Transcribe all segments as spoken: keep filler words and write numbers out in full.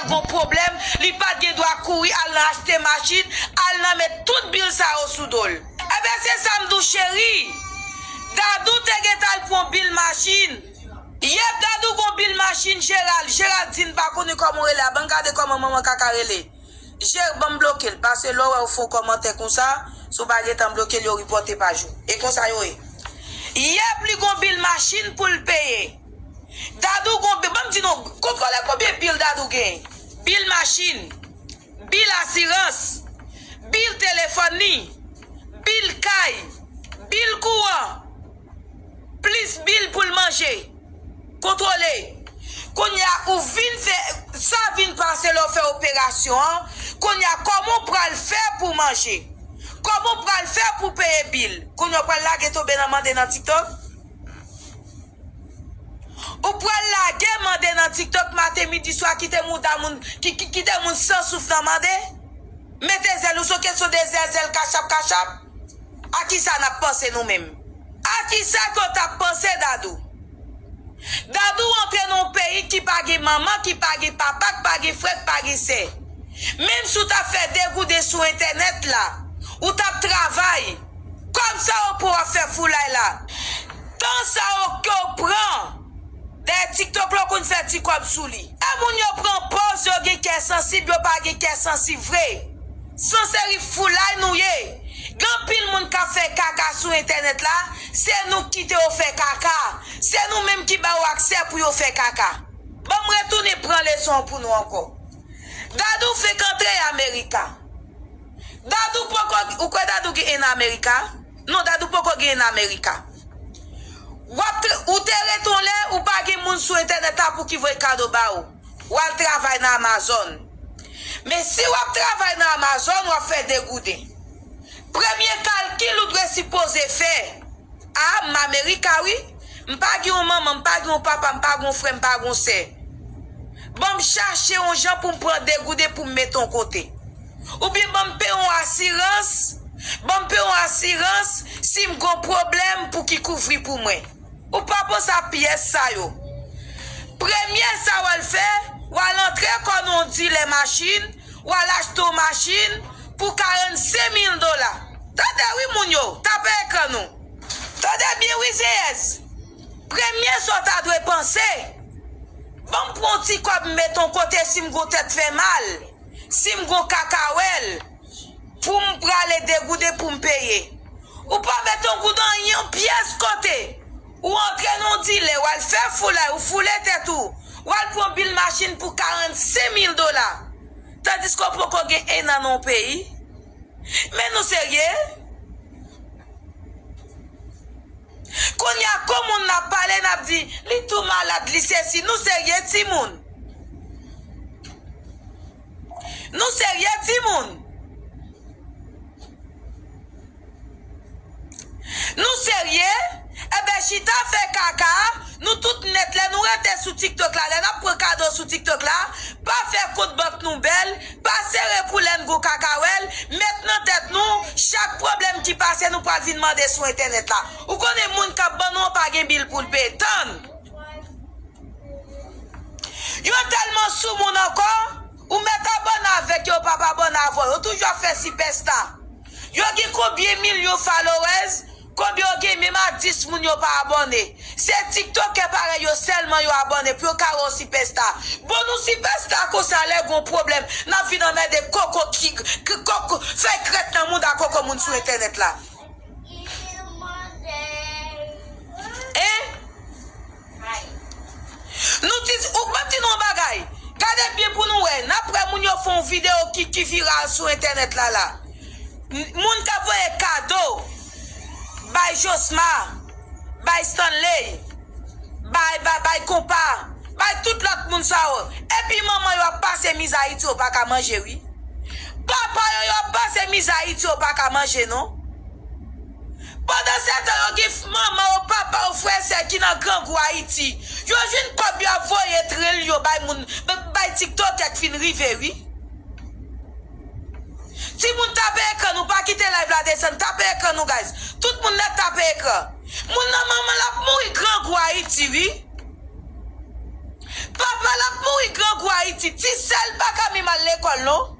Gon pwoblèm, li pa t gen dwa kouri al nan achte machin, al nan met tout bil sa yo sou do l. Ebyen, se sa m di w, cheri. Dadou te gentan al pran bil machin. Yep, Dadou gon bil machin, Gerald. Gerald di n pa konnen kòman w rele a. Ban m gade kòman manman kaka rele. Jere, ban m bloke l. Paske lè w wè w fè yon kòmantè konsa, si w pa gentan bloke l, yo ripòte paj ou. E konsa yo ye. Yep, li gon bil machin pou l peye. Dadou gon bil, ban m di nou, kontwole konbyen bil Dadou genyen. Bil machin, bil asirans, bil telefòn li, bil kay, bil kouran, plis bil pou l manje. Kontwole. Kounye a, ou vin fè, sa vin pase lè w fè operasyon an. Kounye a, kòman w pral fè pou manje? Kòman w pral fè pou peye bil? Kounye a, w pral lage tonbe nan mande nan TikTok? Ou pral lage mande nan TikTok maten, midi, swa, kite mouda moun, ki, ki, kite moun san souf nan mande? Mete zèl ou sou kesyon de zèzèl kachap kachap. A kisa n ap panse nou menm? A kisa ke w t ap panse, Dadou? Dadou antre nan yon peyi ki pa gen manman, ki pa gen papa, ki pa gen frè, ki pa gen sè. Menm si w t ap fè degouden sou entènèt la, ou t ap travay, kòb sa yo pran w ap fè foulay la. Tan sa yo ke w pran dèyè TikTok la, w konn fè ti kòb sou li. E moun yo pran pòz yo gen kè sansib, yo pa gen kè sansib vre. Se yon seri foulay nou ye. Gen anpil moun k ap fè kaka sou entènèt la, se nou k kite yo fè kaka. Se nou menm ki ba yo aksè pou yo fè kaka. Ban m retounen pran leson an pou nou ankò. Dadou fenk antre Amerika. Dadou poko, ou kwè Dadou gen en Amerika? Non, Dadou poko gen en Amerika. W ap tra-, ou te ret yon lè, ou pa gen moun sou entènèt la pou ki voye kado ba ou. W al travay nan Amazon. Men si w ap travay nan Amazon, w ap fè degouden. Premye kalkil ou dwe sipoze fè, a, m Amerika, wi. M pa gen yon manman, m pa gen yon papa, m pa gen yon frè, m pa gen yon sè. Ban m chache yon jan pou m pran degouden pou m mete yon kote. Oubyen ban m peye yon asirans, ban m peye yon asirans si m gen yon pwoblèm pou ki kouvri pou mwen. Ou pa panse a pyès sa yo. Premye sa w al fè, w al antre kò nan yon dilè machin, w al achte yon machin pou karannsenk mil dola. Tande wi moun yo, tape ekran nou. Tande byen wi, zeyèz. Premye sa w ta dwe panse, ban m pran yon ti kòb m met yon kote si m gon tèt fè mal, si m gon kakawèl, pou m prale degouden pou m peye. Ou pa met yon goud anyen, yon pyès kote. Ou antre nan yon dilè, w al fè foulay, ou foule tèt ou, w al pran bil machin pou karannsenk mil dola. Tandiske w poko gen en an nan yon peyi. Men nou serye? Kounye a, kou moun n ap pale, n ap di, "Li tou malad, li sesi." Nou serye, timoun? Nou serye, timoun? Nou serye? Enben, chita fè kaka, nou tout nèt, lè nou rete sou TikTok la, lè n ap pran kado sou TikTok la, pa fè kont bank nou bèl, pa sere pou lè n gon kakawèl, met nan tèt nou, chak pwoblèm ki pase, nou pral vin mande sou entènèt la. Ou konnen moun k ap ban nou an pa gen bil pou l peye. Tann! Yo tèlman sou moun ankò, ou mèt abòne avèk yo, yo p ap abòne avè w. Yo toujou ap fè sipèsta. Yo gen konbyen milyon followers, konbyen yo gen, menm a dis moun yo pa abòne. Se tiktokè parèy yo sèlman yo abòne pou yo ka wè w sipèsta. Bon, nou sipèsta konsa, lè gon pwoblèm, n ap vin anmède koko ki, ki koko, fèy krèt nan mouda koko moun sou entènèt la. Hein? Nou di, ou, ban m di nou yon bagay. Gade byen pou nou wè. N ap wè moun yo fè yon videyo ki, ki viral sou entènèt la, la. M-, moun k ap voye kado bay Josma, bay Stanley, bay, bay, bay Konpa, bay tout lòt moun sa yo. Epi manman yo ap pase mizè Ayiti, yo pa ka manje, wi. Papa yo, yo ap pase mizè Ayiti, yo pa ka manje, non. Pandan se tan, yo gen f-, manman yo, papa yo, frè, sè ki nan grangou Ayiti. Yo jwenn kòb, yo ap voye tren yo bay moun, b-, bay tiktokè k fin rive, wi. Timoun, tape ekran nou, pa kite live la desann, tape ekran nou, guys. Tout moun nèt tape ekran. Moun nan manman l ap mouri grangou Ayiti, wi. Papa l ap mouri grangou Ayiti. Ti sè l al lekòl non.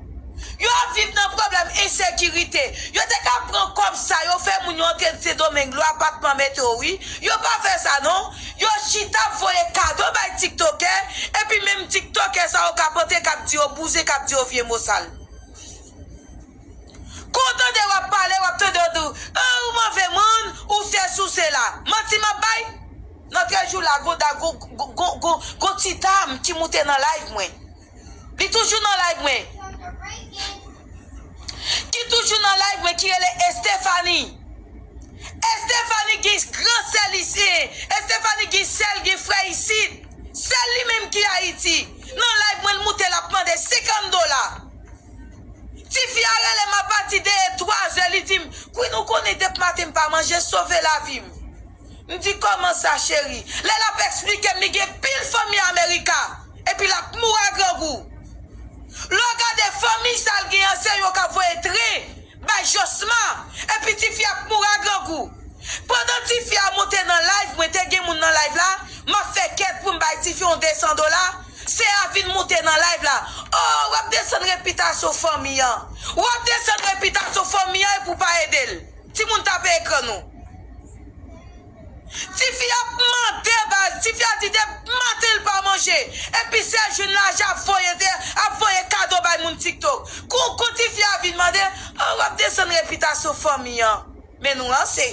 Yo ap viv nan pwoblèm ensekirite. Yo te ka pran kòb sa yo fè moun yo antre Sendomeng, lwe apatman, mete yo wi. Yo pa fè sa non. Yo chita ap voye kado bay tiktokè, epi menm tiktokè sa yo k ap antre k ap di yo bouzen, k ap di yo vye mo sal. Kou w tande w ap pale, w ap tande yo di w, "Ah, ou move moun, ou sesi, ou sela." Manti m ap bay? Nan trèz jou la, gon da, gon, gon, gon, gon, gon ti dam ki moute nan live mwen. Li toujou nan live mwen. Ki toujou nan live mwen, ki rele Estefani. Estefani gen gran sèl isi. Estefani gen sèl, gen frè isit. Sèl li menm ki Ayiti. Nan live mwen, l moute, l ap mande senkant dola. Tifi a rele m apati de twa zè, li di m, "Queen, ou konnen depi maten m pa manje, sove lavi m." M di, "Kòman sa, cheri?" Lè l ap eksplike m, li gen pil fanmi Amerika, epi l ap mouri a grangou. Lè w gade fanmi sa l gen an, se yo k ap voye tren bay Josma, epi tifi ap mouri a grangou. Pandan tifi a moute nan live, mwen te gen moun nan live la, m ap fè kèt pou m bay tifi yon de san dola, se a vin moute nan live la. Oh, w ap desann repitasyon fanmi an. W ap desann repitasyon fanmi an epi w pa ede l. Timoun tape ekran nou. Tifi ap mande baz, tifi a di depi maten l pa manje. Epi se jwenn lajan ap voye de, ap voye kado bay moun TikTok. Kou, kou tifi a vin mande, oh, w ap desann repitasyon fanmi an. Men nou ranse.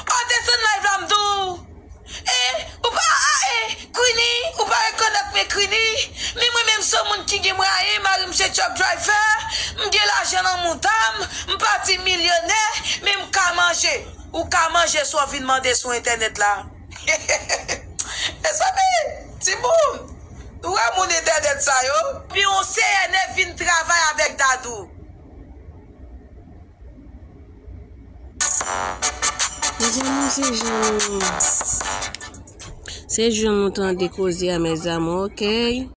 Oh, desann live la m di w. E, ou pa, a, e, Queenie, ou pa rekonèt mwen Queenie. Men mwen menm se yon moun ki gen mwayen, mari m se truck driver, m gen lajan nan mouda m, m pa di milyonè, men m ka manje. Ou ka manje si w vin mande sou entènèt la. Mezanmi, timoun, nou wè moun entènèt sa yo? Pi yon C N F vin travay avèk Dadou. Mezanmi, se jan nou, se jan nou tande koze a, mezanmi, ok?